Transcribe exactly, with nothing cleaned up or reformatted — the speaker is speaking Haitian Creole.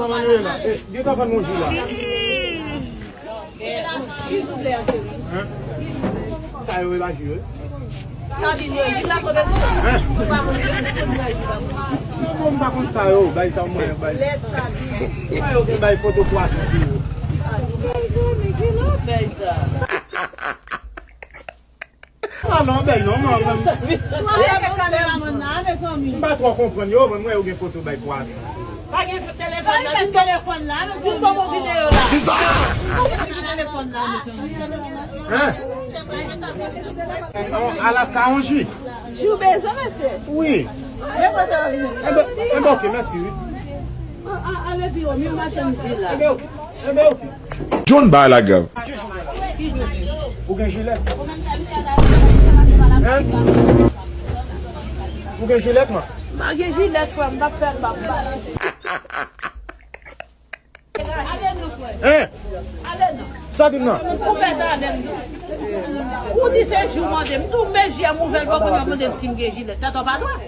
Manuela, eh, gen tan fann yon jou la. Hein? Sa yo e pa jou, wi. Sa di nou, jou la sou bezwen. Hein? Nou pa konn jou la. Non, non, m pa konn sa yo, bay sa mwen, bay. Lèt sa di. Sa yo gen bay foto pwason sou yo. Sa di nou, men ki lòt bay sa. Ah non, bèl non, non, non. Mwen gen kameramann la, mezanmi. M pa twò konprann yo, men mwen yo gen foto bay pwason. Pa gen telefòn la, vin telefòn la, mezanmi. Vin ban mwen videyo la. Vin telefòn la, mezanmi. Hein? Non, Alaska on jwi. Jwi bezwen, mesye. Wi. Men kote w vini. Enben, enben, ok, mèsi, wi. A, a, ale pi wo, mi machann di la. Enben, ok. Enben, ok. John bay la grav. Ou gen jilèt? Hein? Ou gen jilèt, man? M pa gen jilèt, frè m, m p ap fè l, m p ap ba. Ale non, frè. Hein? Ale non. Sa di m nan? Ou pèt ale m non. Ou di se jou mande m, tou m bezwen m ouvè l, poko mande m si m gen jilèt. Tèt ou pa dwat.